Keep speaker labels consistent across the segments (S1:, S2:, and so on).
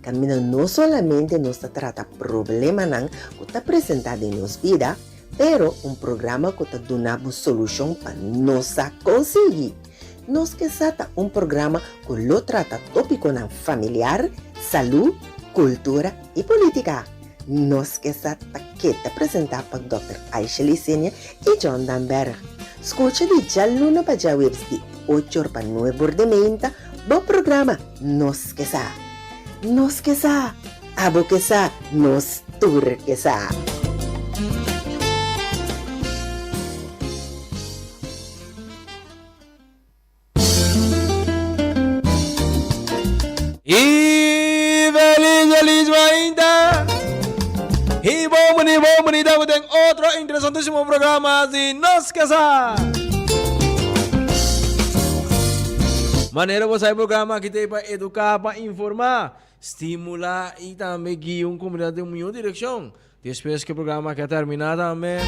S1: kaminda no solamente nos ta trata problemanan ku ta presentá den nos bida, pero un programa ku ta duna bo solushon pa nos sa konsigui. Nos Ke Sa ta un programa ku lo trata tópikonan familiar, salú, kultura i polítika. Nos Ke Sa ta keda presentá pa Dòkter Aisha Licenia i John Danberg. Skucha di djaluna pa djaweps di ocho or pa nuebe or di meinta bo programa Nos Ke Sa. Nos Ke Sa! Abo ke sa, nos tur ke sa!
S2: Y feliz, feliz mainta. Y bon bini, bon bini den otro interesantísimo programa di Nos Ke Sa. Manera bo sa e programa aki ta pa educa, pa informa, stimula y tambe guia un comunidad den un miho direccion. Despues ku e programa aki a terminá tambe,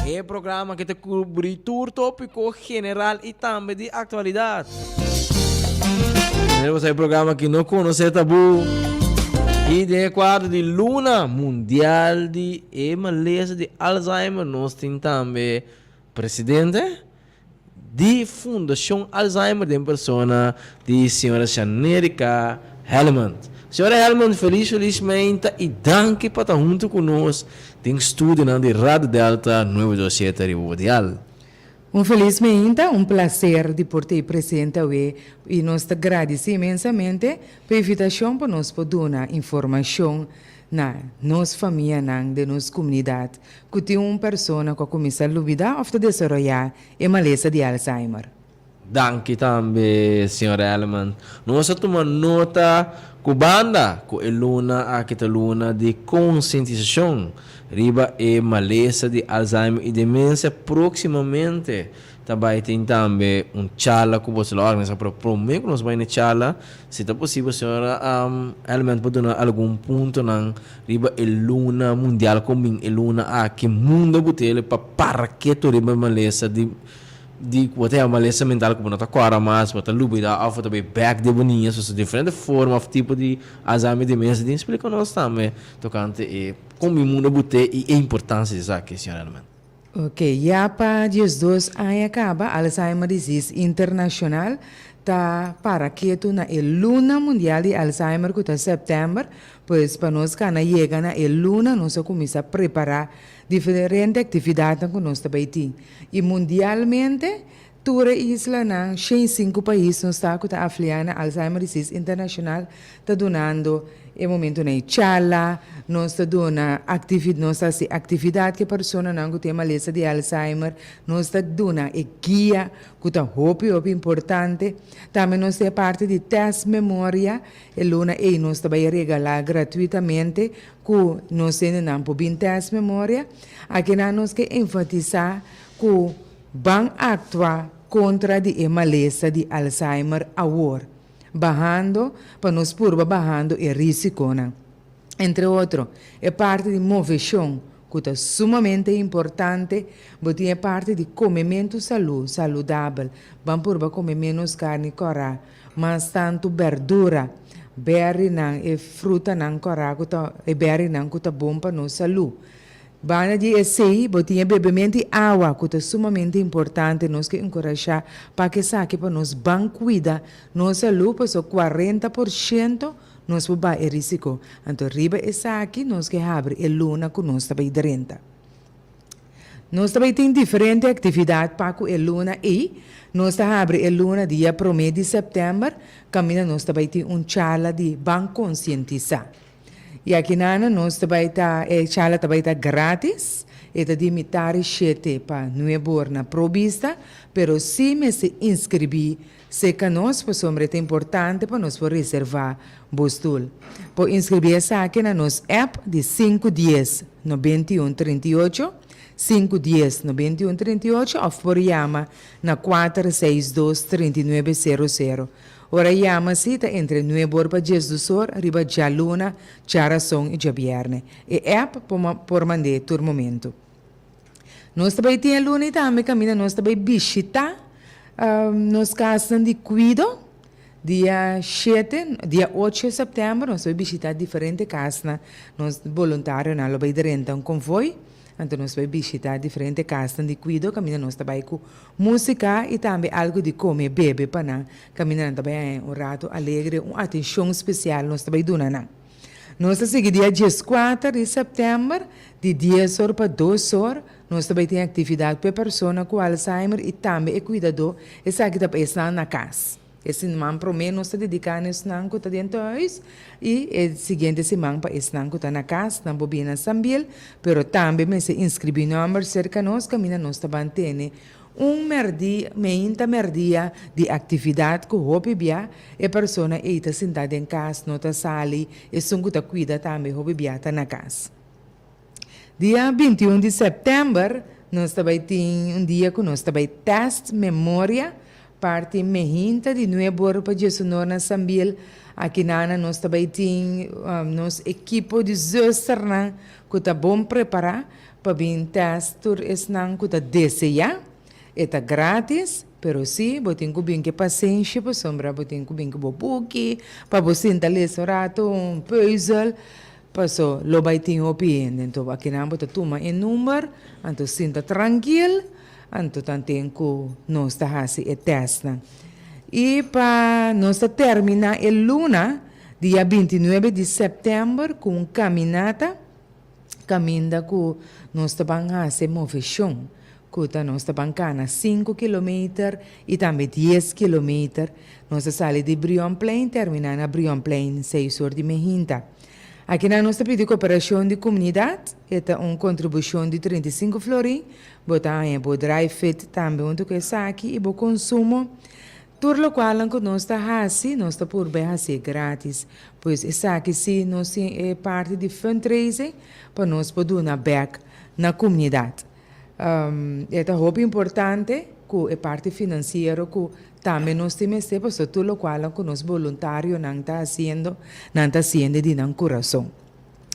S2: e programa aki ta kubrí tur tópiko general i tambe di aktualidat. Manera bo sa e programa aki no konosé tabú. I den e kuadro di Luna Mundial di e Malesa di Alzheimer nos tin tambe presidente di Fundashon Alzheimer den persona di señora Shanerica Helmond. Señora Helmond felis felis meinta y danki pa ta hunto cu nos den studionan di Radio Delta nuebe dos siete riba bo dial.
S3: Un felis meinta, un placer di por ta ei presente awe y nos ta gradici inmensamente pa e invitacion pa nos por duna informacion na nos famianan den nos comunidad ku tin un persona ku a kuminsá lubidá òf ta desaroyá e malesa di Alzheimer.
S2: Danki tambe, señor Elman. Nos a tuma nota ku banda ku e luna aki ta luna di konsientisashon riba e malesa di Alzheimer i demensia. Próksimamente Ta bai tin tambe un charla ku boso lo organisá, pero promé ku nos bai na e charla, si ta posibel señora Element por duna algun puntonan riba e luna mundial kon bin e luna aki mundo butele pa para ketu riba e malesa di di ku bo ta yama malesa mental ku bo no ta kòrda mas, bo ta lubidá òf bo ta bai bèk den bo niñes, pasobra diferente forma òf tipo di Alzheimer i demensia tin. Splika nos tambe tokante e kon bin mundo bute i e importansia di esaki, señora Element.
S3: Ok, ya pa 12 aña kaba Alzheimer Disease Internacional ta para ketu na e luna mundial di Alzheimer ku ta sèptèmber, pues pa nos kana yega na e luna nos a kuminsá prepará diferente aktividatnan ku nos ta bai tin. I mundialmente Tur e islanan, 105 pais nos ta ku ta afiliá na Alzheimer Disease International ta dunando e momentunan e charla, nos ta duna aktivi nos ta hasi aktividat ku e personanan ku tin e malesa di Alzheimer, nos ta duna e guia ku ta hopi hopi importante. Tambe nos tin e parti di tèst memoria, e luna ei nos ta bai regalá gratuitamente ku nos hendenan por bin tèst memoria. Akinan nos ke enfatisá ku Ban aktua kontra di e malesa di Alzheimer awor, bahando pa nos purba bahando e risikonan. Entre otro, e parti di moveshon ku ta sumamente importante, bo tin e parti di komementu salú, saludabel, ban purba kome ménos karni kòrá, mas tantu bèrdura, bèrrinan, e frutanan kòrá ku ta, e bèrrinan ku ta bon pa nos salú. Banda di esei, bo tin e bebemento di awa ku ta sumamente importante. Nos ke enkurashá pa ke esaki pa nos ban kuida nos salú pasobra 40% nos por baha e risiko. Anto riba esaki nos ke habri e luna ku nos ta bai drenta. Nos ta bai tin diferente aktividat pa ku e luna ei. Nos ta habri e luna dia promé di sèptèmber kaminda nos ta bai tin un charla di ban konsientisá. I aki nana nos ta bai ta, e charla ta bai ta gratis, e ta di mitari shete pa nuebor na Pro Bista, pero si mester inscribí serka nos pasobra e ta importante pa nos por reserva bo stul. Por inscribí esaki na nos app di sinku dies 91 38, sinku dies 91 38 òf por yama na kuater seis dos 39 sero sero. Ora yama si ta entre nuebe or pa 12 or riba djaluna, djarason i djabierne. E app por por mand'é tur momento. Nos ta bai tin e luna i tambe kaminda nos ta bai bishitá nos kasnan di kuido. Dia shete, dia ocho sèptèmber nos ta bai bishitá diferente kasnan. Nos boluntarionan lo bai drenta un konvoi, anto nos bai bishitá diferente kasnan di kuido kaminda nos ta bai ku músika i tambe algu di kome, bebe pa nan, kaminda nan ta bai haña un ratu alegre, un atenshon spesial nos ta bai duna nan. Nos ta sigui dia dieskuater di sèptèmber di dies or pa dos or, nos ta bai tin aktividat pa e persona ku Alzheimer i tambe e kuidadó, esaki ta pa esnan na kas. E siman promé nos ta dediká na esnan ku ta den tùis i e siguiente siman pa esnan ku ta na kas. Nan por bini na Sambil, pero tambe mester inskribí nòmber serka nos kaminda nos ta ban tene un mèrdi, meinta mèrdia di aktividat ku hopi bia e persona ei ta sintá den kas, no ta sali, esun ku ta kuida tambe hopi bia ta na kas. Dia 21 di sèptèmber nos ta bai tin un dia ku nos ta bai tèst memoria parti mehinta di nuebor pa diesunor na Sambil. Akinana nos ta bai tin nos ekipo di zusternan ku ta bon prepará pa bin tèst tur esnan ku ta deseá. E ta grátis, pero sí bo tin ku bin ku e pasenshi pasobra bo tin ku bin ku bo buki pa bo sinta lesa un ratu, un pùzel. Paso lo bai tin hopi hende, anto akinan bo ta tuma e number, anto sinta trankil, anto tanten ku nos ta hasi e tèstnan. I pa nos ta terminá e luna, dia 29 di sèptèmber ku un kaminata, kaminda ku nos ta ban hasi e moveshon, ku ta nos ta ban kana sinku kilometer i tambe dies kilometer. Nos ta sali di Brionplein terminá na Brionplein seis or di mehinta. Akinan nos ta pidi koperashon di komunidat, e ta un kontribushon di 35 florin, bo ta haña bo dry fit tambe huntu ku esaki i bo konsumo. Tur lokualnan ku nos ta hasi, nos ta purba e hasié grátis. Pues esaki sí nos tin e parti di fundraising pa nos por duna bèk na komunidat. E ta hopi importante ku e parti finansiero ku tambe nos tin mester pasobra tur lokualnan ku nos boluntarionan ta hasiendo, nan ta hasiendo di nan kurason.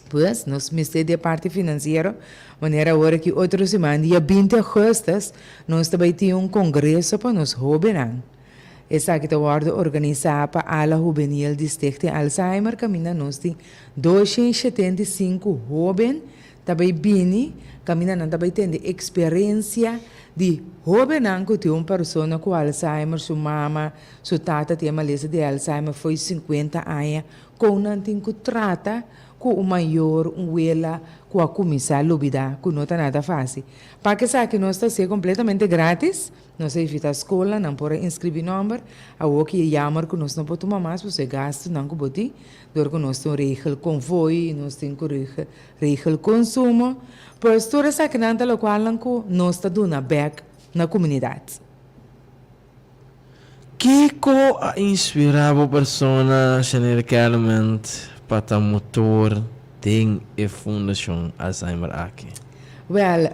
S3: Pues nos mester di e parti finansiero, manera awor aki otro siman dia 20 augustus nos ta bai tin un kongreso pa nos hobennan. Esaki ta wòrdu organisá pa Ala Hubenil di Stichting Alzheimer kaminda nos tin 275 hóben ta bai bini kaminda nan ta bai tende eksperensia di hóbennan ku tin un persona ku Alzheimer, su mama, su tata tin e malesa di Alzheimer fo'i 50 aña, kon nan tin ku trata ku un mayor, un wela ku a kuminsá lubidá ku no ta nada fásil. Pa esaki nos ta hasié kompletamente grátis. Nos a invitá skolnan, nan por a inskribí nòmber. Awor ki e yammer ku nos no por tuma mas pasobra e gastunan ku bo tin, dor ku nos tin un regel konvoi, nos tin ku regel konsumo. Pues tur esakinan ta lokualnan ku nos ta duna bèk na komunidat.
S2: Kiko a inspirá bo persona, Shanel Kellerman, pa ta motor den e Fundashon Alzheimer aki?
S3: Wèl,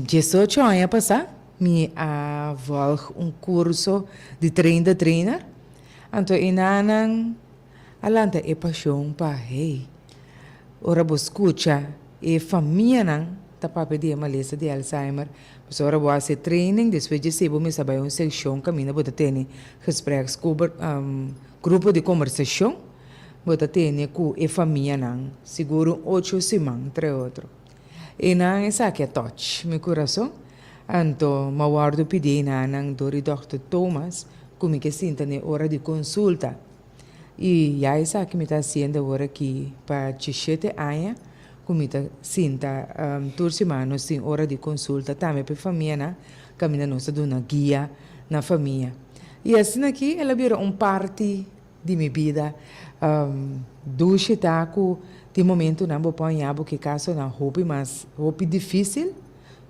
S3: diesocho aña pasá Mi a volg un curso di train the trainer, anto enanan a lanta e pasion pa hey, ora bo scucha e famianan ta papia di e malesa di Alzheimer, pasobra ora bo haci e training despues dje esey bo mester bay un seccion caminda bo ta tene gespreksgroep, grupo di combersacion bo ta tene cu e famianan, sigur un ocho siman entre otro. E nan esaki a touch mi kurason, anto m'a wòrdu pidi e nannan dor di dòkter Thomas ku mi ke sinta na e ora di konsulta. I ya esaki mi ta hasiendo awor aki pa dishete aña ku mi ta sinta tur siman nos tin ora di konsulta tambe pa e famianan kaminda nos ta duna guia na famia. I asina aki el a bira un parti di mi bida. Dushi ta ku tin momentunan bo por haña bo ke kasonan hopi mas hopi difísil,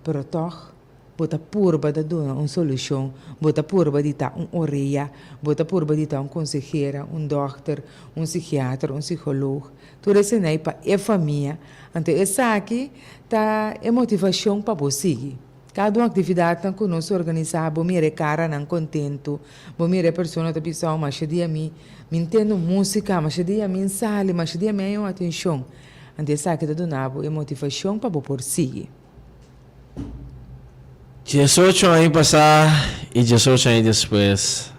S3: pero tòg bo ta purba ta duna un solushon, bo ta purba di ta un orea, bo ta purba di ta un konsehera, un dòkter, un sikiater, un sikolog, tur esei pa e famia. Anto esaki ta e motivashon pa bo sigui. Kada un aktividatnan ku nos organisá, bo mira e karanan kontentu, bo mira e persona ta bisa, oh, masha dia mi mi ntende un músika, masha dia mi sali, masha dia mi haña un atenshon. Anto esaki ta duna bo e motivashon pa bo por sigui.
S2: 18 aña pasá i 18 aña despues.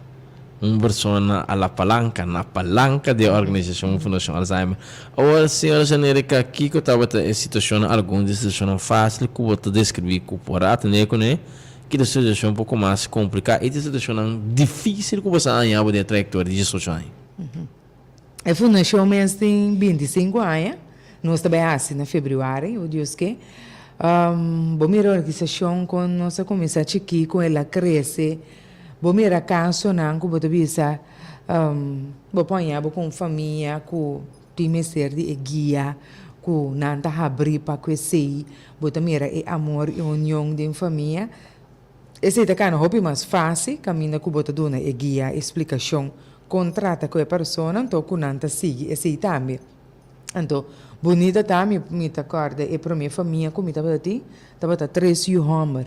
S2: Un persona a la palanca, na palanca di e organisacion Fundacion Alzheimer. Awor, señora Janerica, kico tabata e situacionnan, algun di e situacionnan facil cu bo ta describi cu por a atende cune? Ki ta situacion poco mas complica y ta situacionnan dificil cu bo sa haña bo den e trayectoria di 18 aña?
S3: E fundacion mes tin 25 aña, nos ta bay haci na februari, o Dios ke. Bo mira organisacion con nos a cuminsa chiki, con el a crece. Bo mira kasonan ku bo ta bisa bo por haña bo ku un famia ku tin mester di e guia ku nan ta habrí pa ku esei. Bo ta mira e amor i union den famia. Esei ta kana hopi mas fásil kaminda ku bo ta duna e guia, e splikashon kon trata ku e persona anto ku nan ta sigui esei tambe. Anto bunita ta mi mi ta kòrda e promé famia ku mi tabata tin tabata tres yu hòmber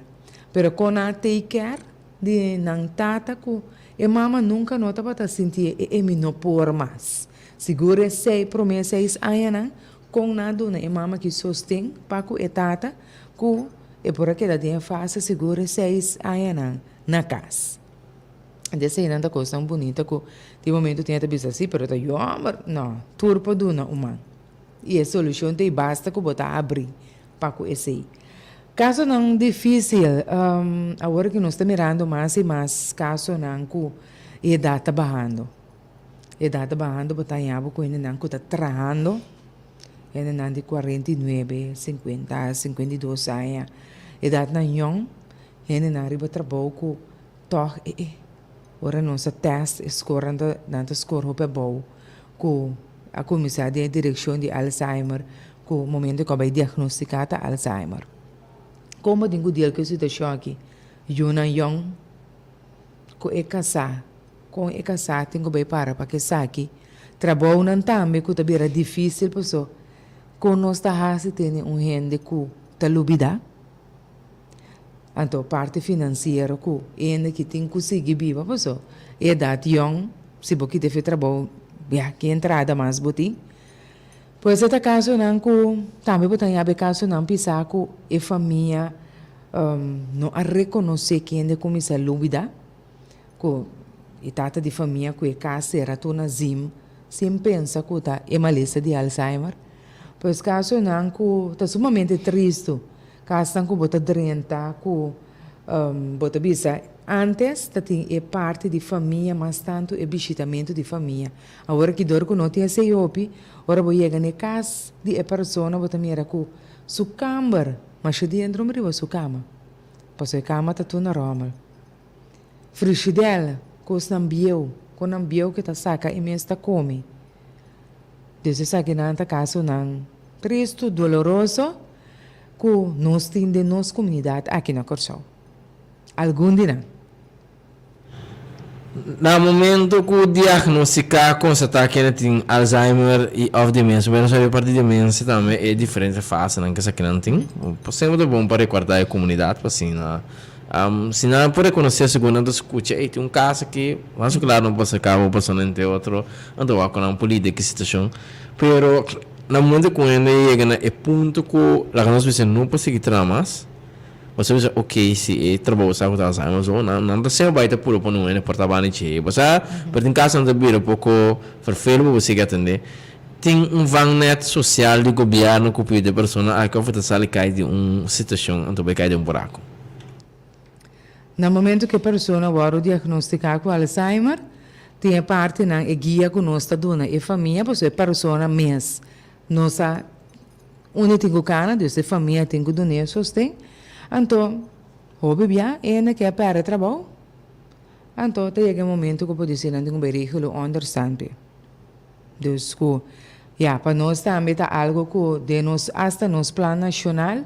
S3: pero kon nan a take care Di nan tata ku e mama nunka no tabata sinti e e mi no por mas. Sigur e sei promé seis añanan kon nan a duna e mama ki sosten pa ku e tata ku e por a keda den e fase sigur e seis añanan na kas. Di eseinan ta kosnan bunita ku tin momento tin e ta bisa si pero ta yòmber. No, tur por duna un man. I e solushon ta i basta ku bo ta abri pa ku esei. Kasonan difísil, Awor ku nos ta mirando mas i mas kasonan ku e edat ta bahando. E edat ta bahando bo ta haña bo ku hendenan ku ta trahando, hendenan di 49, 50, 52 aña, edatnan yòn, hendenan riba trabou ku tòg e e ora nos a tèst e skornan ta nan ta skor hopi abou ku a kuminsá den e direkshon di Alzheimer Ku momento ku a bai diagnostiká ta Alzheimer. Kon bo tin ku deal ku e situashon aki? Yunan yòn ku e kasá, kon e kasá tin ku bai para pa esaki? Trabounan tambe ku ta bira difísil paso kon nos ta hasi tene un hende ku ta lubidá? Anto parti finansiero ku e hende ki tin ku sigui biba paso e edat yòn si bo kita efe trabou ya ki entrada mas bo tin? Pues e ta kasonan ku tambe bo ta yabe kasonan pisá ku e famia no a rekonosé kende kuminsá lubidá, ku e tata di famia ku e kas sera tur na zim sin pensa ku ta e malesa di Alzheimer. Pues kasonan ku ta sumamente tristu, kasnan ku bo ta drenta ku bo ta bisa antes ta tin e parti di famia mas tantu e bishitamentu di famia. Awor ki dor ku no tin esei hopi, ora bo yega n'e kas di e persona bo ta mira ku su kamber masha di entrum riba su kama, pasobra e kama ta tur na ròmel. Frishidèl, kosnan bieu, konan bieu ke ta saka e mes ta kome. Dus esakinan ta kasonan tristu, doloroso ku nos tin den nos komunidat aki na Kòrsou. Algun di nan.
S2: Na momento ku diagnostiká konstatá kende tin Alzheimer i òf demensia, bueno sa parti di demensia tambe e diferente fasenan ku esakinan tin. Semper ta bon pa rekordá e komunidat pa asina si nan por rekonosé segun nan ta skucha ey tin un kas aki, mas ku klaro nan por aserká bo persona entre otro, nan ta wak ku nan por lidia ku e situashon. Pero na momento ku hende yega na e punto ku laga nos bisa no por sigui traha mas. Bo sa bisa ok si e trabou sa ku ta Alzheimer so nan nan ta siña bai ta puru pone un hende por ta banda dje. Bo sa pero tin kaso nan ta bira poko vervelend pa bo sigui atende. Tin un vangnet sosial di gobièrnu ku pidi e persona aki òf e ta sali kai di un situashon anto bai kai den un buraku.
S3: Na momento ku e persona wòrdu diagnostiká ku Alzheimer tin e partinan e guia ku nos ta duna e famia pasobra e persona mes no sa Unda tin ku kana, dus e famia tin ku dun'é sosten. Anto, hopi bia e hende ke a pèrdè trabou. Anto, ta yega e momento ku por disi nan tin ku bai regel un ònderstand p'e. Dus ku, ya, pa nos tambe ta algu ku den nos, asta nos plan nashonal,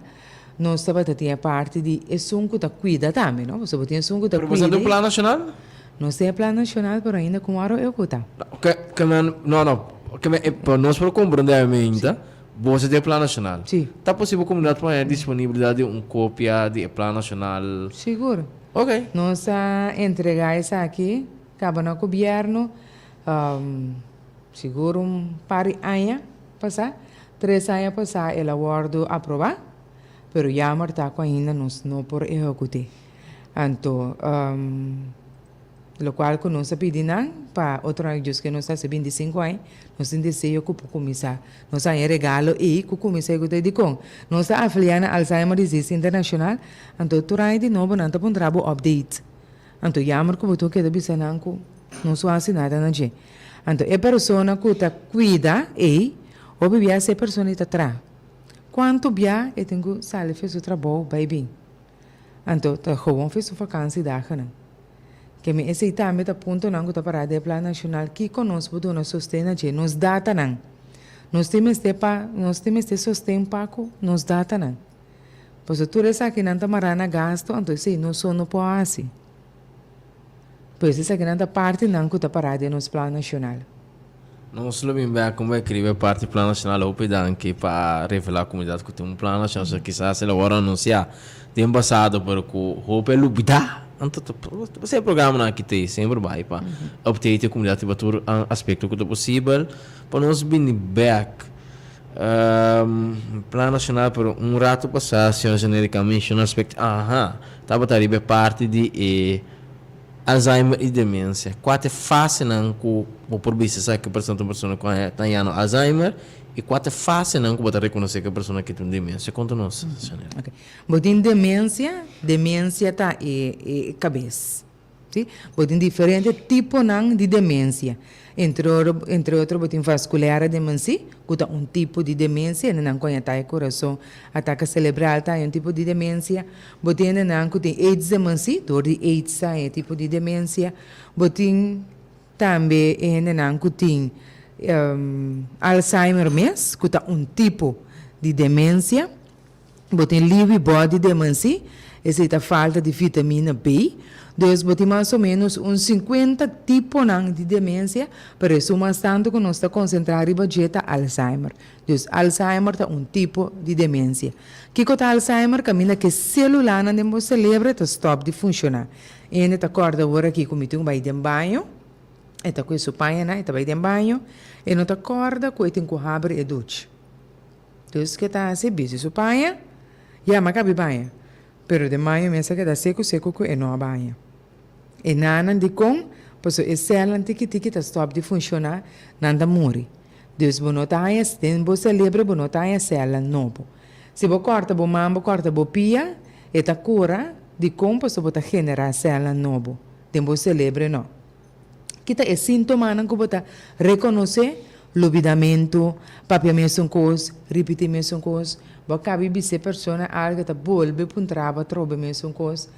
S3: nos tabata tin e parti di esun ku ta kuida tambe, no? Pasobra bo tin esun ku ta
S2: Pero boso
S3: kuida.
S2: tin un plan nashonal?
S3: Nos tin e plan nashonal, pero ainda ku ora ehekutá.
S2: Ke, ke men, no, no, ke men, pa nos por komprendé ainda. Boso di e Plan Nashonal.
S3: Sí.
S2: Ta posibel komunidat por haña disponibilidat di un kopia di e Plan Nashonal?
S3: Sigur.
S2: Ok.
S3: Nos a entregá esaki kaba na gobièrnu sigur un par di aña pasá. Tres aña pasá el a wòrdu aprobá, pero yammer ta ku ainda nos no por ehekut'é. Anto. Lokual ku nos a pidi nan pa otro aña djus ke nos ta hasi 25 aña, nos tin deseo ku por kuminsá. Nos haña e regalo ei ku kuminsá i ku ta dikon. Nos ta afiliá na Alzheimer Disease International, anto tur aña di nobo nan ta puntra bo update. Anto yammer ku bo tur keda bisa nan ku no su hasi nada na dje. Anto e persona ku ta kuida ei, hopi bia si e persona ei ta traha. Kuantu bia e tin ku sali for su trabou bai bin? Anto ta gewoon for su vakansidagennan. Ke mi esei tambe ta puntonan ku ta pará den e plan nashonal kiko nos por duna sosten na dje, nos datanan. Nos tin mester pa, nos tin mester sosten pa ku nos datanan. Pasobra tur esakinan ta mará na gasto, anto esei nos so no por hasi. Pues esakinan ta partinan ku ta pará den nos plan nashonal.
S2: Nos lo bin bek con bo escribi e parti plan nacional hopi danki pa revela comunidad cu tin un plan nacional so kisas el a worde anuncia den pasado pero cu hopi a lubida anto ta pasey e programanan aki ta semper bay pa update e comunidad riba tur aspecto cu ta posibel pa nos bini bek plan nacional pero un rato pasa señor Generica a menciona aspecto aha tabata riba e parti di e Alzheimer i demensia. Kua ta e fasenan ku bo por bisa sa ku e persona ta un persona ku ta hañando Alzheimer i kua ta e fasenan ku bo ta rekonosé ku e persona aki tin demensia? Konta nos, Shanel.
S3: Ok. Bo tin demensia, demensia ta e e kabes. Si. Bo tin diferente tiponan di demensia. Entre oro entre otro bo tin vasculaire demensie, ku ta un tipo di demensia, hendenan ku haña atake kurason, atake selebral ta haña un tipo di demensia. Bo tin hendenan ku tin aids demensie, dor di aids ta haña e tipo di demensia. Bo tin tambe e hendenan ku tin Alzheimer mes, ku ta un tipo di demensia. Bo tin Lewy body demensie, esei ta falta di vitamina B. Dus bo tin mas o menos un 50 tiponan di demensia, pero esun mas tantu ku nos ta konsentrá riba dje ta Alzheimer. Dus Alzheimer ta un tipo di demensia. Kiko ta Alzheimer? Kaminda ku e selulanan den bo selebre ta stòp di funshoná. Hende ta kòrda ora aki ku mi tin ku bai den baño, e ta kue su pañanan, e ta bai den baño, e no ta kòrda ku e tin ku habri e duch. Dus ke ta hasi? Bisti su paña, yama kabi baña. Pero den baño mes a keda seku seku ku e no a baña. E nanan dikon? Pasobra e sèlnan tiki tiki ta stòp di funshoná, nan ta muri. Dus bo no ta haña, den bo selebre bo no ta haña sèlnan nobo. Si bo kòrta bo man, bo kòrta bo pia, e ta kura, dikon? Pasobra bo ta generá sèlnan nobo. Den bo selebre no. Ki ta e síntomanan ku bo ta rekonosé? Lubidamentu, papia mesun kos, ripití mesun kos. Bo a kaba di bisa e persona algu e ta bolbe puntra bo atrobe mesun kos.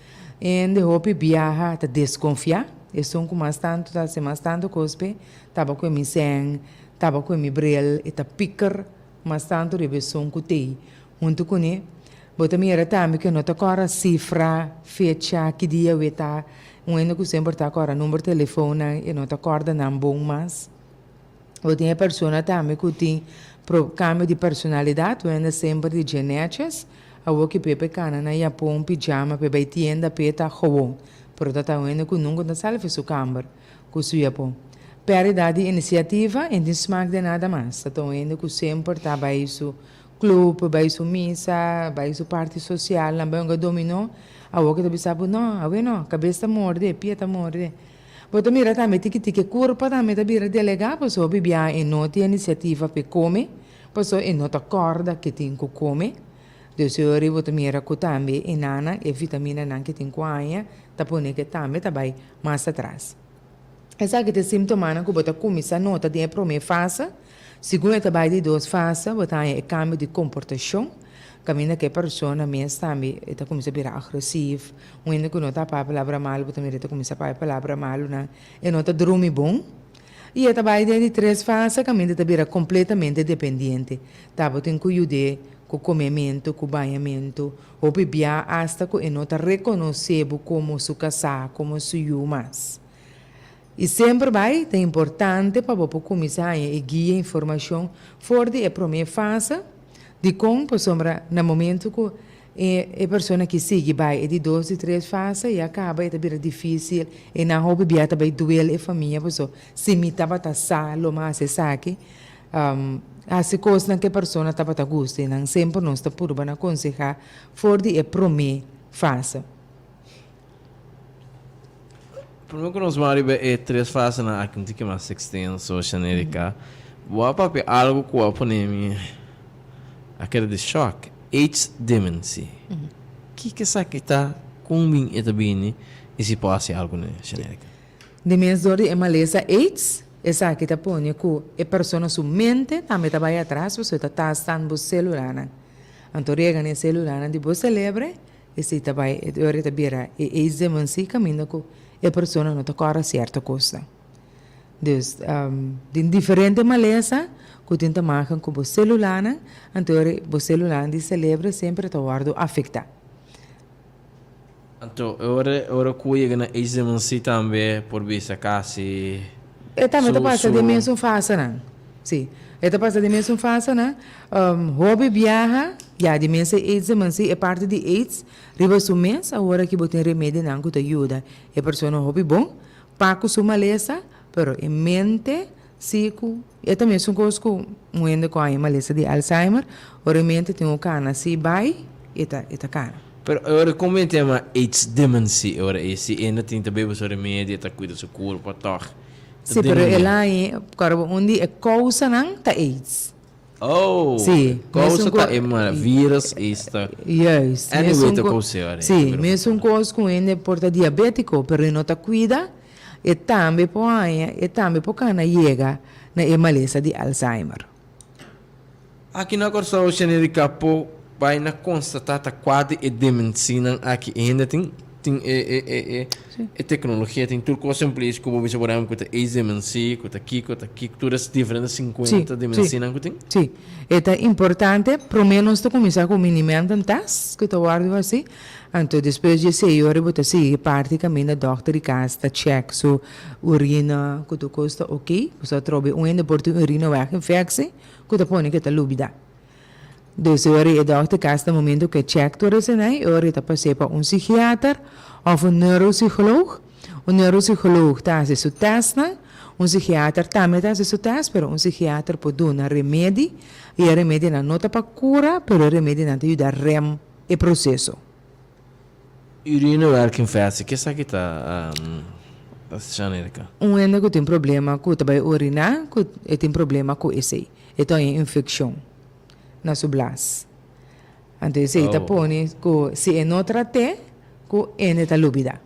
S3: Hende hopi biaha ta deskonfiá. Esun ku mas tantu ta hasi mas tantu kos p'e, taba ku e mi sèn, taba ku e mi bril, e ta piker mas tantu riba esun ku t'ei huntu kuné. Bo ta mira tambe ku e no ta kòrda sifra, fecha, ki dia awe ta. Un hende ku semper ta kòrda number telefonnan, e no ta kòrda nan bon mas. Bo tin e persona tambe ku tin pro kambio di personalidat, un hende semper di dje nètjes, awor ki p'e kana na yapon, pijama, p'e bai tienda, p'e ta gewoon. Pero ta ta un hende ku nunka no ta sali for su kamber ku su yapon. Pèrdida di inisiativa, e no tin smak den nada mas. Ta ta un hende ku semper ta bai su Club, bai su misa, bai su parti social, nan bai hunga dominó, awor ke ta bisa bo no, awe no, kabes ta morde, pia ta morde. Bo ta mira tambe tiki tiki e kurpa tambe ta bira delegá pasobra hopi biaha e no tin inisiativa pa e kome, pasobra e no ta kòrda ke tin ku kome. Dus e ora bo ta mira ku tambe e nana e vitaminanan ke tin ku haña ta pone ke tambe ta bai mas atras. Esaki ta e simptomanan ku bo ta kuminsá nota den e promé fase. Segun e ta bai di dos fase, bo ta haña e kambio di komportashon, kaminda ku e persona mes tambe e ta kuminsá bira agresiv, un hende ku no ta papia palabra malu, bo ta mira e ta kuminsá papia palabra malunan, e no ta drumi bon. I e ta bai den di tres fase kaminda e ta bira kompletamente dependiente. Ta bo tin ku yud'é ku komementu, ku bañamentu, Hopi bia asta ku e no ta rekonosé bo komo su kasá, komo su yu mas. I semper bai ta importante pa bo por kuminsá haña e guia i informashon for di e promé fase. Dikon? Pasobra na momentu ku e e persona ki sigui bai e di dos, di tres fase ya kaba e ta bira difísil, e nan hopi bia ta bai duel e famia pasobra si mi tabata sa lo mi a hasi esaki. Hasi kosnan ku e persona tabata gusta i nan semper nos ta purba na konsehá for di e promé fase.
S2: Prome ku nos ban riba e tres fasenan aki un tiki mas ekstenso, Shanerica, bo a papia algu ku a pone mi a keda di shòk, AIDS dementie. Kiko esaki ta, kon bin e ta bini i si por hasi algu n'e, Shanerica?
S3: Di mes dor di e malesa AIDS, esaki ta pone ku e persona su mente tambe ta bai atras pasobra e ta tastan bo selulanan. Anto rega na e selulanan di bo selebre, Esei ta bai e ora e ta bira e aids dementie kaminda ku e persona no ta kòrda sierto kosnan. Dus tin diferente malesa ku tin ta maken ku bo selulanan, anto e ora bo selulanan di selebre semper ta wòrdu afektá.
S2: Anto e ora e ora ku yega na aids dementie tambe por bisa kasi
S3: E tambe ta
S2: su
S3: pasa den
S2: su.
S3: mesun fasenan. Sí, e ta pasa den mesun fasenan. Hopi biaha, ya di mes e aids dementie, e parti di aids riba su mes, awor aki bo tin remedinan ku ta yuda e persona hopi bon pa ku su malesa, pero e mente si ku e ta mesun kos ku un hende ku haña malesa di Alzheimer, ora e mente tin un kana si bai, e ta e ta kana.
S2: Pero e ora kon mi tema aids dementie e ora ei si e no tin ta bebe su remedio e ta kuida su kurpa tòg ta
S3: Sí, pero
S2: den
S3: el haña, kòrda bo un di e kousanan ta aids.
S2: Oh,
S3: Sí,
S2: kousa
S3: mesun
S2: ta
S3: ko
S2: e ma virus is ta
S3: Juist,
S2: anyway
S3: mesun
S2: ta
S3: ko
S2: kous'é ora ei,
S3: sí,
S2: pero
S3: mesun kos ku hende por ta diabétiko pero e no ta kuida, e tambe por haña, e tambe por kana yega na e malesa di Alzheimer.
S2: Aki na Kòrsou Shenerica por bai na konstatá ta kua di e demensinan aki e hende tin. Tin e e e e e teknologia, tin tur kos en place ku bo bisa por ehèmpel ku ta e demensi, ku ta kiko, ta kiko, tur es diferente sinkuenta demensinan ku tin.
S3: Sí, e ta importante. Promé nos ta kuminsá ku minimentum test ku ta wòrdu hasi. Anto despues di esei ora bo ta sigui parti kaminda dòkter di kas ta chèk su urina ku tur kos ta oké. Pasobra atrobe un hende por tin urina wèg infeksi ku ta pone ku e ta lubidá. Dus e ora e dòkter kas na momento ku e chèk tur esei e ora e ta pas'é pa un sigiater òf un neuropsycholoog. Un neuropsycholoog ta hasi su tèstnan, un sigiater tambe ta hasi su tèst, pero un sigiater por duna remedi i e remedinan no ta pa kura, pero e remedinan ta yuda rèm e proseso.
S2: Urinewerkinfectie, ke esaki ta Shanerica?
S3: Un hende ku tin problema ku ta bai uriná, ku e tin problema ku esei. E ta haña infekshon na su blas. Anto esei ta pone ku si e no trat'é, ku hende ta lubidá.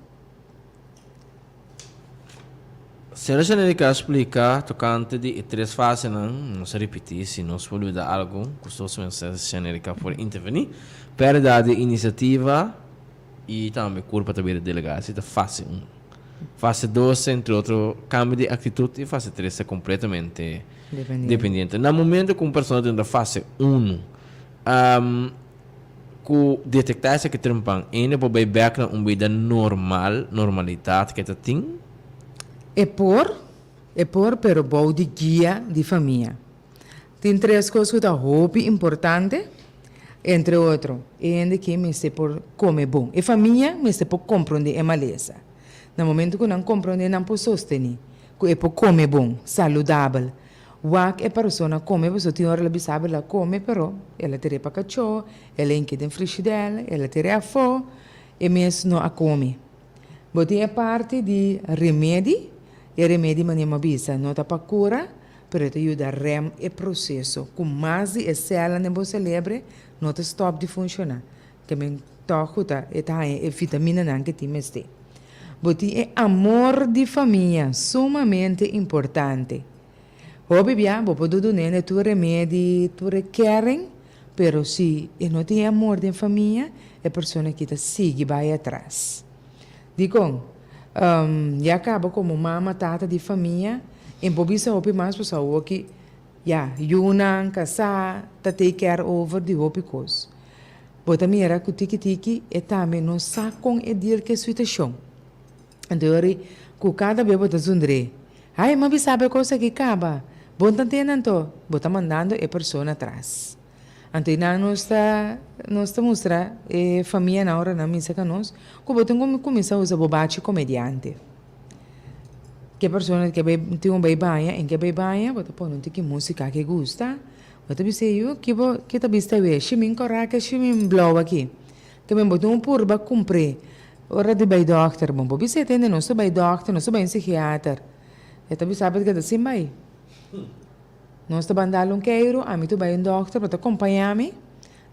S2: Señora Shanerica a splika tokante di e tres fasenan. Nos a ripití, si nos por lubidá algu, gustosamente Shanerica por intervení. Pèrdida di inisiativa i tambe kurpa ta bira delegá. Esei ta fase un. Fase dos, entre otro, kambio di aktitut i fase tres ta kompletamente dependiente. Na momento ku un persona ta entra fase unu, ku detektá esaki trempan, hende por bai bèk na un bida normal, normalidat ke ta tin?
S3: E por, e por, pero bou di guia di famia. Tin tres kos ku ta hopi importante, entre otro, e hende ke mester por kome bon. E famia mester por komprondé e malesa. Na momento ku nan komprondé nan por sostené ku e por kome bon, saludabel. Wak e persona kome pasobra tin ora el a bisa bo el a kome pero el a tir'é pa kachó, el a hinka den frishidèr, el a tir'é afó, e mes no a kome. Bo tin e parti di remedi, e remedi manera mi a bisa no ta pa kura pero e ta yuda rèm e proseso ku mas di e sèlnan den bo selebre no ta stòp di funshoná. Ke men tòg ku ta e ta haña e vitaminanan ke tin mester. Bo tin e amor di famia sumamente importante. Hopi bia bo por dudu nende tur remedi, tur e kering, pero si e no tin e amor den famia, e persona aki ta sigui bai atras. Dikon? Ya kaba komo mama, tata di famia, e por bisa hopi mas pasobra awoki ya yunan, kasá, ta take care over di hopi kos. Bo ta mira ku tiki tiki e tambe no sa kon e deal ku e situashon. Anto e ora ku kada be bo ta zundr'é, Ai, m'a bisa bo e kos aki kaba. Bo no ta ntende anto? Bo ta mandando e persona atras. Anto einan nos ta nos ta mustra e famianan ora nan misa ka nos ku bo tin ku kuminsá usa bo bachi komediante. Ke persona ke bai tin un bai baña, en ke bai baña bo ta pone un tiki músika ke gusta. Bo ta bisa yu, ki bo ki ta bista awe? Shimin kòrá ke shimin blou aki? Ta men bo tin un purba kumpr'é. Ora di bai dòkter, bon por bisa e tende nos ta bai dòkter, nos ta bai un psikiater. E ta bisa bo keda sin bai. Nos ta ban dal un keiru, ami ta bai un dòkter, bo ta kompañá mi.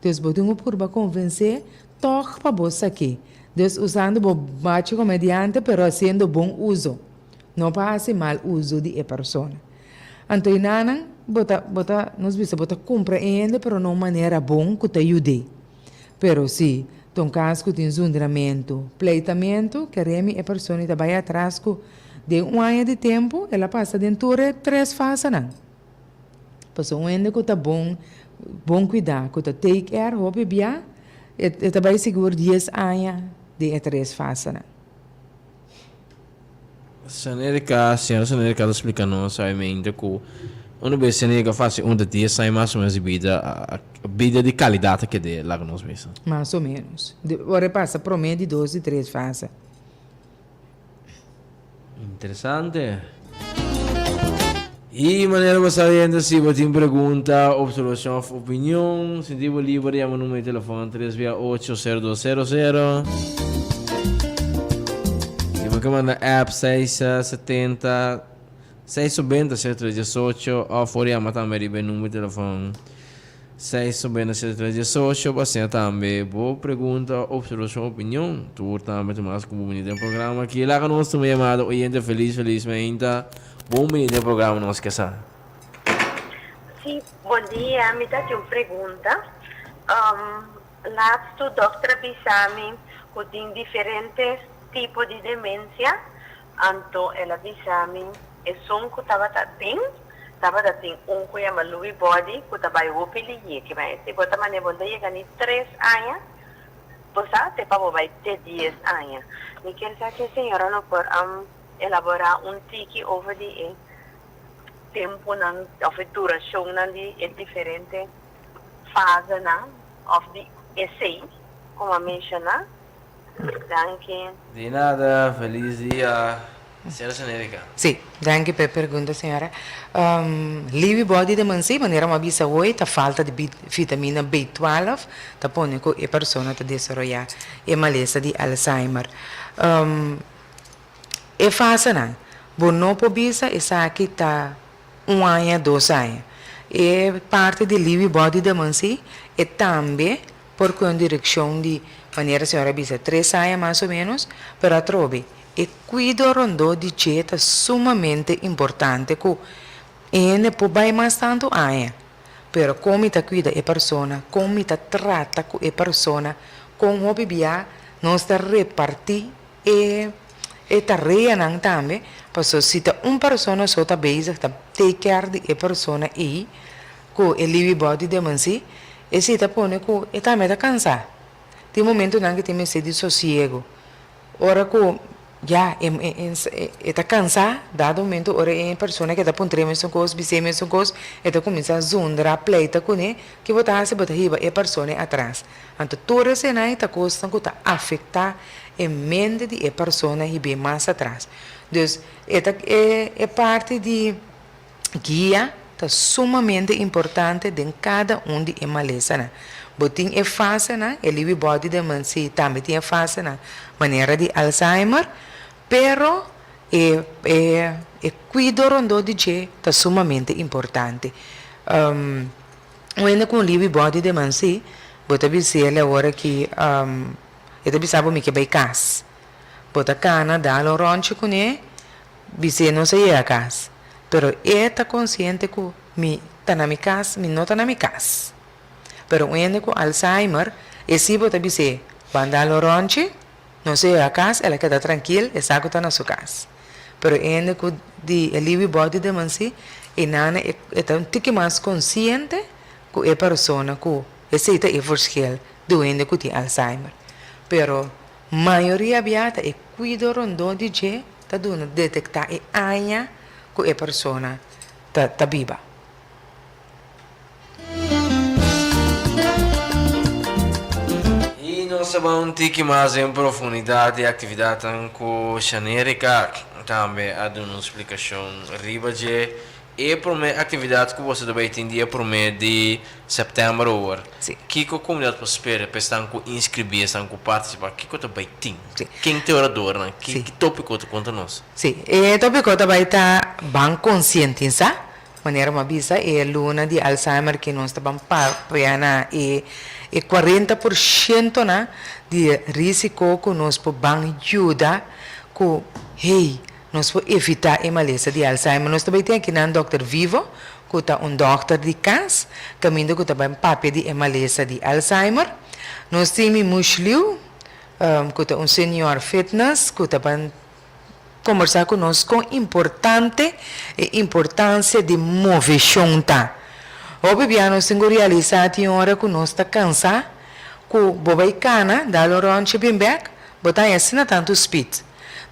S3: Dus bo tin ku purba konvensé tòg pa bo sak'é. Dus usando bo bachi komediante pero hasiendo bon uso. No pa hasi mal uso di e persona. Anto i nanan bo ta bo ta nos bisa bo ta kumpra e hende pero na un manera bon ku ta yud'é. Pero si ta un kas ku tin zundramentu, pleitamentu, keremi e persona i ta bai atras ku den un aña di tempu el a pasa den tur e tres fasenan. Pasobra un hende ku ta bon bon kuidá, ku ta take care hopi bia, e ta bai sigur dies aña den e tres fasenan.
S2: Sanerika, Señora Sanerika ta splika nos sabiamente ku unu bes Sanerika fasi un ta dies aña mas o menos di bida, bida di kalidat ta kede laga nos bisa.
S3: Mas o menos. Ora e pasa prome di dos di tres fase.
S2: Interesante. Y manera bo sa hende si bo tin pregunta, observacion of opinion, sinti bo liber di yama numero di telefon tres bia ocho sero dos sero sero. Si bo ke manda app seis setenta seis obenta sero tres diesocho of por yama tambe riba e numero di telefon. Seis noventa sete tres diesocho pa asina tambe bo pregunta, observacion, opinion. Tur tambe ta mas ku bo bini den programa aki. Laga nos tuma yamada oyente felis felis mainta. Bon bini den programa nos ke sa.
S4: Sí, bon dia. Mi ta tin un pregunta. Laatst dokter a bisa mi ku tin diferente tipo di demensia. Anto el a bisa mi esun ku tabata den tabata tin un ku yama Lewy body ku ta bai hopi lihé ke bai si bo ta mane bo no ta yega ni tres aña bo sa te pa bo bai te dies aña. Mi kier sa si e señora lo por elabora un tiki over di e temponan of e durashonnan di e diferente fasenan of di esei ku a menshoná. Danki.
S2: Di nada, feliz dia Señora Senerika.
S3: Sí, danki pa e pregunta señora. Lewy body dementie, manera mi a bisa hoy, ta falta di vitamina B twaalf ta pone ku e persona ta desaroyá e malesa di Alzheimer. E fasenan, bo no por bisa esaki ta un aña, dos aña. E parti di Lewy body dementie e tambe Por cu un direccion di, manera señor a bisa, tres aña mas o menos, pero atrobe, e cuido rondó di dje ta sumamente importante cu e hende por bay mas tanto aña, pero con mi ta cuida e persona, con mi ta trata cu e persona, con hopi bia nos ta reparti e e tareanan tambe, pasobra si ta un persona so ta bezig ta take care di e persona ey cu e libi bou di dementie, Esei ta pone ku e tambe ta kansá. Tin momentunan ku e tin mester di sosiego. Ora ku ya e ta kansá, dado momento ora e persona ke ta puntr'é mesun kos, bis'é mesun kos, e ta kuminsá zundra, pleita kuné, ke bo ta hasi? Bo ta hiba e persona ei atras. Anto tur eseinan ei ta kosnan ku ta afektá e mente di e persona hib'é mas atras. Dus e ta e parti di. Guia ta sumamente importante den kada un di e malesanan. Bo tin e fasenan, e Lewy body dementie tambe tin e fasenan manera di Alzheimer, pero e e e kuido rondó di dje ta sumamente importante. Un hende ku un Lewy body dementie, bo ta bis'el awor aki, e ta bisa bo mi ke bai kas. Bo ta kana dal un ròntje kuné. Bis'é nos a yega kas, pero e ta konsiente ku mi ta na mi kas, mi no ta na mi kas. Pero un hende ku Alzheimer, e si bo ta bis'é, Ban dal un ròntje, nos a yega kas, el a keda trankil, e sa ku ta na su kas. Pero e hende ku di e Lewy body dementie, e nana e ta un tiki mas konsiente ku e persona ku esei ta e verschil di un hende ku tin Alzheimer. Pero mayoria bia ta e kuido rondó di dje ta duna detektá e aña ku e persona ta ta biba.
S2: I nos ta bai un tiki mas den profundidat di e aktividatnan ku Shanerika tambe a duna un splikashon riba dje. E promé aktividat ku boso ta bai tin dia promé di sèptèmber awor.
S3: Sí.
S2: Kiko komunidat por spera pa esnan ku inskribí, esnan ku partisipá? Kiko ta bai tin?
S3: Sí.
S2: Ken ta e oradornan? Ki
S3: Sí.
S2: ki tópiko ta konta nos?
S3: Sí, e tópiko ta bai ta Ban konsientisá, manera mi a bisa e luna di Alzheimer ke nos ta ban papia na e e 40 porshento nan di rísiko ku nos por ban yuda ku hey nos por evitá e malesa di Alzheimer. Nos ta bai tin akinan dòkter Vivo ku ta un dòkter di kas kaminda ku ta ban papia di e malesa di Alzheimer. Nos tin Mimush Liu ku ta un senior fitness ku ta ban kombersá ku nos kon importante e importansia di moveshon ta. Hopi bia nos tin ku realisá tin ora ku nos ta kansá ku bo bai kana dal un ròntje bin bèk bo ta haña asina tantu spit.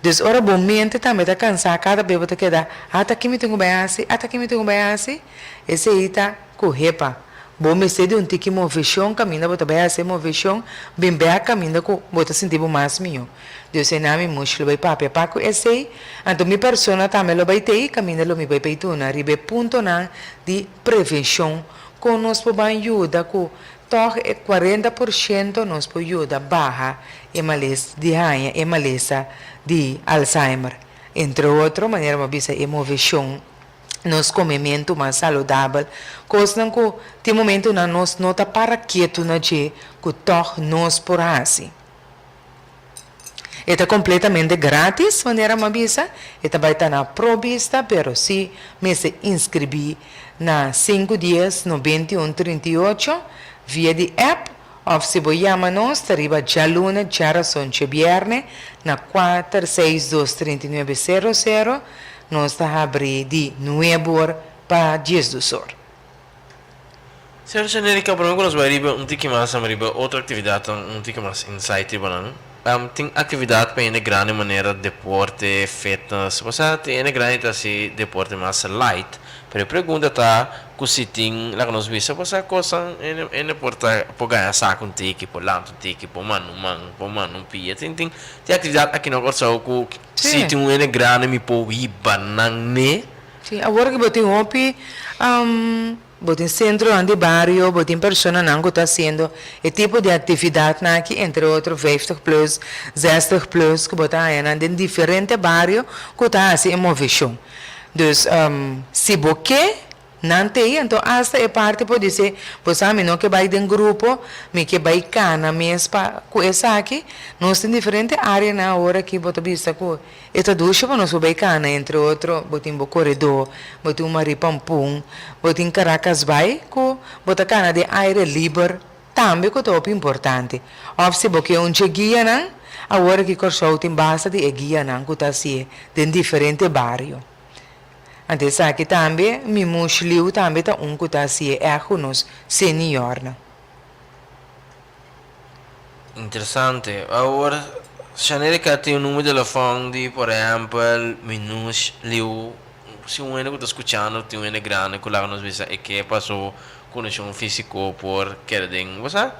S3: Dus ora bo mente tambe ta kansá kada bes bo ta keda ata ki mi tin ku bai hasi ata ki mi tin ku bai hasi esei ta ku hepa bo mester di un tiki moveshon kaminda bo ta bai hasi e moveshon bin bèk kaminda ku bo ta sinti bo mas mihó. Dus einan mi mush lo bai papia pa ku esei anto mi persona tambe lo bai tei kaminda lo mi bai bai duna riba e puntonan di prevenshon kon nos por ban yuda ku tòg e 40% nos por yuda baha e males di haña e malesa di Alzheimer. Entre otro manera bo a bisa e moveshon, nos komementu mas saludabel, kosnan ku tin momentunan nos no ta para ketu na dje ku tòg nos por hasi. E ta kompletamente grátis, manera mi a bisa, e ta bai ta na Pro Bista, pero si mester inskribí na sinku dies 91 38 via di app òf si bo yama nos ta riba djaluna djarason djebièrnè na 462 39 00, nos ta habrí di nuebe or pa 12 or.
S2: Señor Generica, prome ku nos bai riba un tiki mas amba riba otro aktividatnan un tiki mas insight riba nan. Tin aktividat pa hende grandi manera deporte, fitness, osea tin hende grandi ta hasi deporte mas light, pero e pregunta ta ku si tin laga nos bisa osea kosnan hende hende por ta por gaña sak un tiki, por lanta un tiki, por manda un man, por manda un pia, tin tin tin aktividat aki na Kòrsou ku si tin un hende grandi mi por hiba nan ne.
S3: Sí, awor ku bo tin hopi bo tin sentronan di bario, bo tin personanan ku ta hasiendo e tipo di aktividatnan aki, entre otro 50 plus, 60 plus, ku bo ta haña nan den diferente bario ku ta hasi e moveshon. Dus, si bo ke, nan t'ei, anto asta e parti por dise, bo sa mi no ke bai den grupo, mi ke bai kana mes pa ku esaki. Nos tin diferente areanan awor aki bo ta bisa ku E ta dushi pa nos por bay cana, entre otro bo tin bo coredor, bo tin un Marie Pampun, bo tin Caracas Bay cu bo ta cana den aire liber tambe cu ta hopi importante. Of si bo ke un dje guianan, awor aki Corsou tin basta di e guianan cu ta hacié den diferente bario. Anto esaki tambe mi mush liu tambe ta un cu ta hacié echt cu nos seniornan.
S2: Interesante. Awor, Shanerica tin un numero di telefon di, por ehempel, Minouche Liu. Si un hende ku ta skuchando tin un hende grandi ku laga nos bisa e ke pa su kondishon físiko por keda den, bo sa,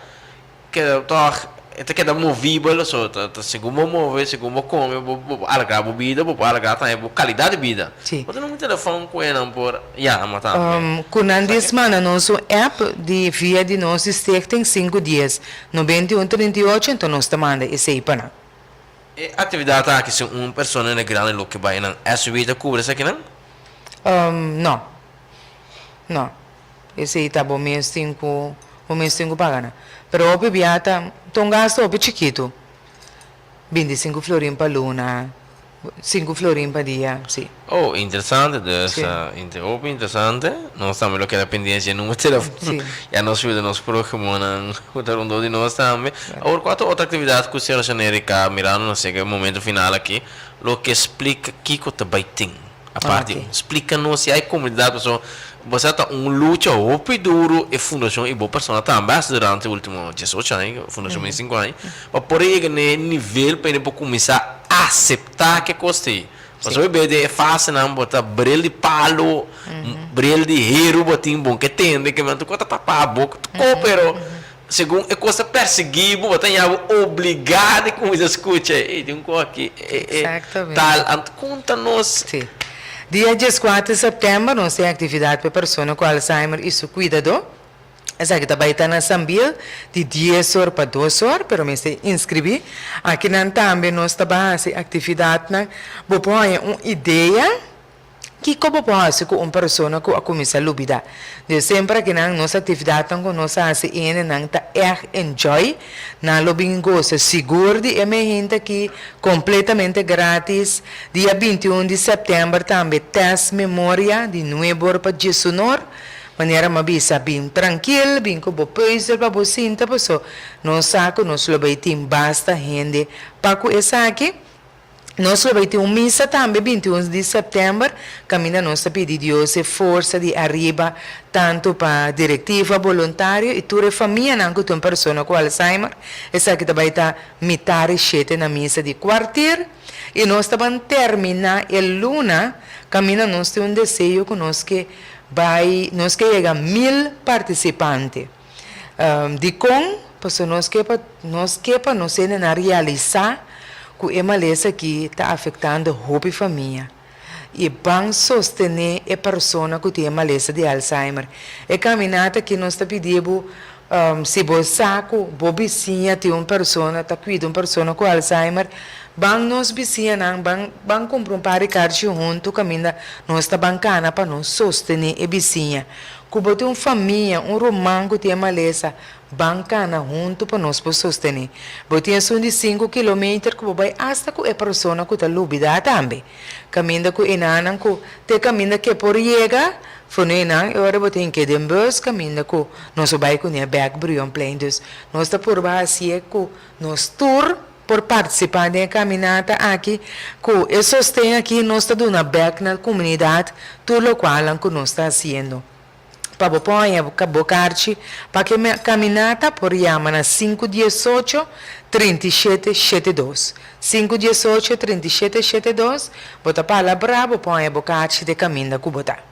S2: keda tòg e ta keda movibel, so ta ta segun bo move, segun bo kome, bo bo por alargá bo bida, bo por alargá tambe bo kalidat di bida.
S3: Sí.
S2: Bo ta numero di telefon ku e nan por yama tambe.
S3: Ku nan dies manda nos un app di via di nos di Stichting sinku dies 91 38 enton nos ta manda esei pa nan.
S2: E aktividat aki si un persona na grandi lo ke bai nan SUV ta kubri esakinan?
S3: No. No. Esei ta bo mes tin ku bo mes tin ku paga nan. Pero hopi bia ta ta un gasto hopi chikitu. 25 florin pa luna, 5 florin pa dia, si.
S2: Oh, interesante dus.
S3: Si.
S2: Hopi interesante. Nos tambe lo keda pendiente dje numero telefon.
S3: Si.
S2: Ya nos yuda nos prohimonan ku ta rondó di nos tambe. Awor kua ta otro aktividat ku señora Shanerica mirando nos yega e momento final aki lo ke splika kiko ta bai tin? Aparte
S3: Ok.
S2: splika nos si hay komunidat pasobra bo sa ta un lucha hopi duru e fundashon i bo persona tambe hasi durante ultimo 18 aña, fundashon 25 aña, pa por yega na e nivel pa hende por kuminsá aseptá ke kos ta ei. Pasobra hopi bes den e fasenan bo ta bril di palu, bril di heru bo tin bon ke tende ke men tur kos ta tapá bo ko pero segun e kos ta persiguí bo bo ta haña bo obligá di kuminsá skucha ei tin un kos aki e e
S3: Exactamente.
S2: tal anto konta nos.
S3: Sí. Dia dieskuater sèptèmber nos tin aktividat pa e persona ku Alzheimer i su kuidadó. Esaki ta bai ta na Sambil di dies or pa dos or, pero mester inskribí. Akinan tambe nos ta bai hasi aktividatnan. Bo por haña un idea kiko bo por hasi ku un persona ku a kuminsá lubidá. Di semper akinan nos aktividatnan ku nos a hasi e hendenan ta ègt enjoy. Nan lo bin gosa sigur di e mehinte aki kompletamente grátis. Dia bintiun di sèptèmber tambe tèst memoria di nuebe or pa diesun or. Manera m'a bisa, bin trankil, bin ku bo pùizel pa bo sinta, paso nos sa ku nos lo bai tin basta hende pa ku esaki. Nos lo bai tin un misa tambe 21 di sèptèmber, kaminda nos ta pidi Dios e forsa di ariba tantu pa direktiva, boluntario i tur e famianan ku tin un persona ku Alzheimer. Esaki ta bai ta mitar i shete na misa di kuartir. I nos ta ban terminá e luna kaminda nos tin un deseo ku nos ke Bai, nos ke yega mil partisipante. Dikon? Pasobra nos ke pa nos ke pa nos hendenan realisá ku e malesa aki ta afektando hopi famia i ban sostené e persona ku tin e malesa di Alzheimer. E kaminata aki nos ta pidi bo si bo sa ku bo bisiña tin un persona ta kuida un persona ku Alzheimer, Ban nos bisiñanan ban ban kumpra un par di karchi huntu kaminda nos ta ban kana pa nos sostené e bisiña. Ku bo tin un famia, un ruman ku tin e malesa, ban kana huntu pa nos por sostené. Bo tin esun di sinku kilometer ku bo bai asta ku e persona ku ta lubidá tambe. Kaminda ku enanan ku te kaminda ke por yega, for no enan e ora bo tin ke den bus kaminda ku nos por bai kuné bèk Brionplein. Dus nos ta purba hasié ku nos tur. Por partisipá den e kaminata aki. Ku e sosten aki nos ta duna bèk na komunidat tur lokualnan ku nos ta hasiendo. Pa bo por haña bo karchi pa ke kaminata por yama na sinku diesocho, 37 72. Sinku diesocho, 37 72, bo ta palabrá bo por haña bo karchi den kaminda ku bo ta.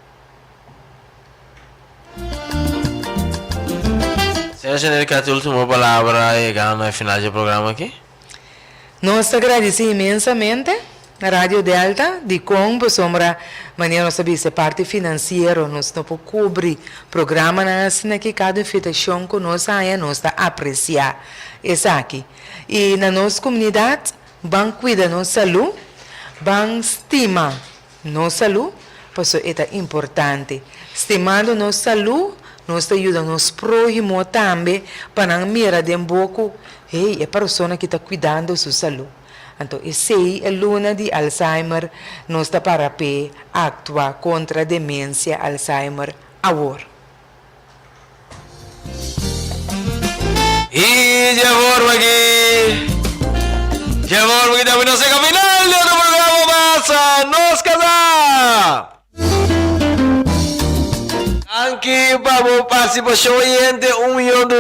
S2: Señora Chanel, kua ta e ultimo palabra yegando na e final dje programa aki?
S3: Nos ta gradisí inmensamente Radio Delta dikon pasobra manera nos ta bisa e parti finansiero nos no por kubri programanan asina aki kada invitashon ku nos haña nos ta apresiá esaki i na nos komunidat ban kuida nos salú ban stima Nos salú, paso e ta importante. Stimando nos salú, nos ta yuda nos próhimo tambe pa nan mira den bo ku, hey, e persona aki ta kuidando su salú. Anto esei e luna di Alzheimer nos ta para p'e aktua kontra demensia Alzheimer awor.
S2: Y dje forma aki, dje forma aki tambe nos llega final di otro programa mas Nos Casa. Danki pa bo participacion oyente, un miyon.